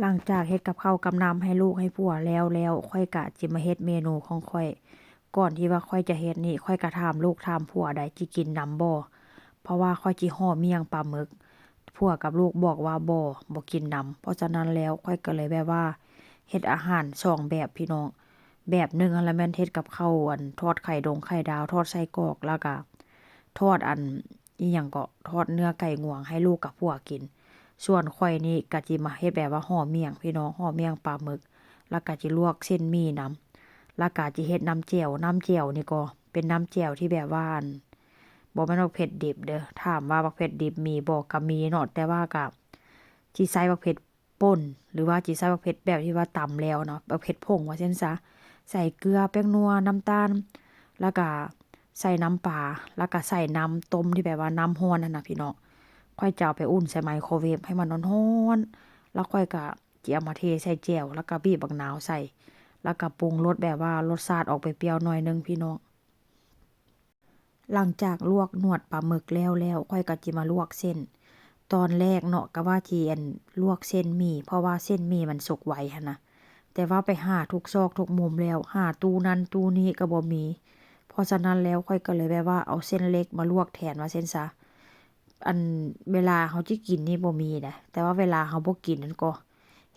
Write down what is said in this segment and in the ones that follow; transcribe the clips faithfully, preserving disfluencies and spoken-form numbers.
หลังจากเฮ็ดกับข้าวกับน้ำให้ลูกให้ผัวแล้วแล้ว ข้อยกะจิมาเฮ็ดเมนูของข้อย ก่อนที่ว่าข้อยจะเฮ็ดนี่ ข้อยกะถามลูกถามผัวได้ จิกินนำบ่ เพราะว่าข้อยจิห่อเมี่ยงปลาหมึก ผัวกับลูกบอกว่าบ่ บ่กินนำ เพราะฉะนั้นแล้วข้อยกะเลยแบบว่า เฮ็ดอาหารสองแบบพี่น้อง แบบหนึ่งหั้นละแม่นเฮ็ดกับข้าว อัน ทอดไข่ดงไข่ดาว ทอดไส้กรอก แล้วกะทอดอัน อิหยังเกาะ ทอดเนื้อไก่งวงให้ลูกกับผัวกิน ส่วนข้อยนี่กะจิมาเฮ็ดแบบว่าห่อเมี่ยงพี่น้อง ห่อเมี่ยงปลาหมึก แล้วกะจิลวกเส้นหมี่นำ แล้วกะจิเฮ็ดน้ำแจ่ว น้ำแจ่วนี่ก็เป็นน้ำแจ่วที่แบบว่า อัน บ่แม่นบักเผ็ดดิบเด้อ ถามว่าบักเผ็ดดิบมีบ่ กะมีเนาะ แต่ว่ากะจิใส่บักเผ็ดป่น หรือว่าจิใส่บักเผ็ดแบบที่ว่าตำแล้วเนาะ บักเผ็ดผงว่าซั่นซะ ใส่เกลือ แป้งนัว น้ำตาล แล้วกะใส่น้ำปลา แล้วกะใส่น้ำต้มที่แบบว่าน้ำร้อนหั้นนะพี่น้อง ข้อยจะเอาไปอุ่นใส่ไมโครเวฟให้มันร้อนๆ แล้วข้อยกะจิเอามาเทใส่แจ่ว แล้วกะบีบบักนาวใส่ แล้วกะปรุงรสแบบว่ารสชาติออกไปเปรี้ยวหน่อยหนึ่งพี่น้อง หลังจากลวกหนวดปลาหมึกแล้วแล้ว ข้อยกะจิมาลวกเส้น ตอนแรกเนาะกะว่าจิ อัน ลวกเส้นหมี่ เพราะว่าเส้นหมี่มันสุกไวหั้นนะ แต่ว่าไปหาทุกซอกทุกมุมแล้ว หาตู้นั่นตู้นี้กะบ่มี เพราะฉะนั้นแล้วข้อยกะเลยแบบว่าเอาเส้นเล็กมาลวกแทนว่าซั่นซะ อัน เวลาเฮาจิกินนี่บ่มีนะ แต่ว่าเวลาเฮาบ่กินนั่นก็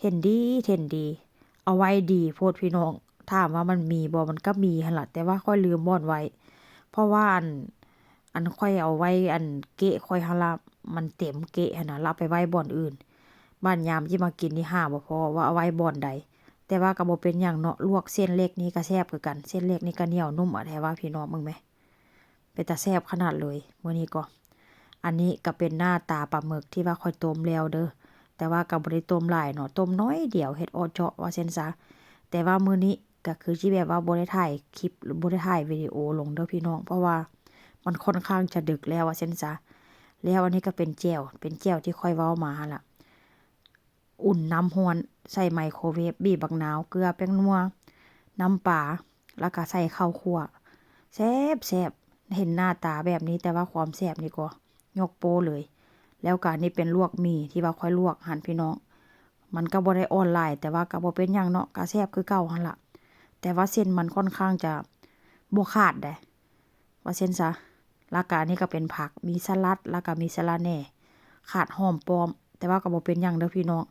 เห็นดี เห็นดี เอาไว้ดีโพดพี่น้อง ถามว่ามันมีบ่ มันกะมีหั้นล่ะ แต่ว่าข้อยลืมบ่อนไว้ เพราะว่าอัน อันข้อยเอาไว้ อันเกะข้อยหั้นล่ะ มันเต็มเกะหั้นนะ แล้วเอาไปไว้บ่อนอื่น บาดยามจิมากินนี่หาบ่พ้อว่าเอาไว้บ่อนใด แต่ว่ากะบ่เป็นหยังเนาะ ลวกเส้นเล็กนี่กะแซ่บคือกัน เส้นเล็กนี่กะเหนียวนุ่มอะแท้ว่าพี่น้อง มึงแหม เป็นตาแซ่บขนาดเลย มื้อนี้ก็ อันนี้กะเป็นหน้าตาปลาหมึกที่ว่าข้อยต้มแล้วเด้อ แต่ว่ากะบ่ได้ต้มหลายเนาะ ต้มน้อยเดียว เฮ็ดเอาะเจาะว่าซั่นซะ แต่ว่ามื้อนี้กะคือจิแบบว่าบ่ได้ถ่ายคลิป บ่ได้ถ่ายวิดีโอลงเด้อพี่น้อง เพราะว่ามันค่อนข้างจะดึกแล้วว่าซั่นซะ แล้วอันนี้กะเป็นแจ่ว เป็นแจ่วที่ข้อยเว้ามาหั้นล่ะ อุ่นน้ำร้อน ใส่ไมโครเวฟ บีบบักนาว เกลือ แป้งนัว น้ำปลา แล้วกะใส่ข้าวคั่ว แซ่บแซ่บ เห็นหน้าตาแบบนี้ แต่ว่าความแซ่บนี่ก็ยกโป้เลย แล้วกะนี่เป็นลวกหมี่ที่ว่าข้อยลวกหั้นพี่น้อง มันกะบ่ได้อ่อนหลาย แต่ว่ากะบ่เป็นหยังเนาะ กะแซ่บคือเก่าหั้นล่ะ แต่ว่าเส้นมันค่อนข้างจะบ่ขาดเด้ ว่าซั่นซะ แล้วกะอันนี้กะเป็นผัก มีสลัด แล้วกะมีสะระแหน่ ขาดหอมป้อม แต่ว่ากะบ่เป็นหยังเด้อพี่น้อง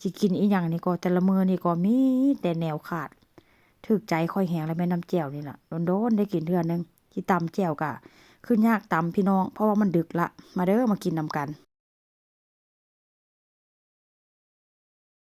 สิกินอิหยังนี่ก็ แต่ละมื้อนี่ก็มีแต่แนวขาด ถูกใจข้อยแฮงแล้วแม่นน้ำแจ่วนี่ล่ะ โดนๆ ได้กินเทื่อหนึ่ง สิตำแจ่วกะ คือยากตำพี่น้อง เพราะว่ามันดึกละ มาเด้อ มากินนำกัน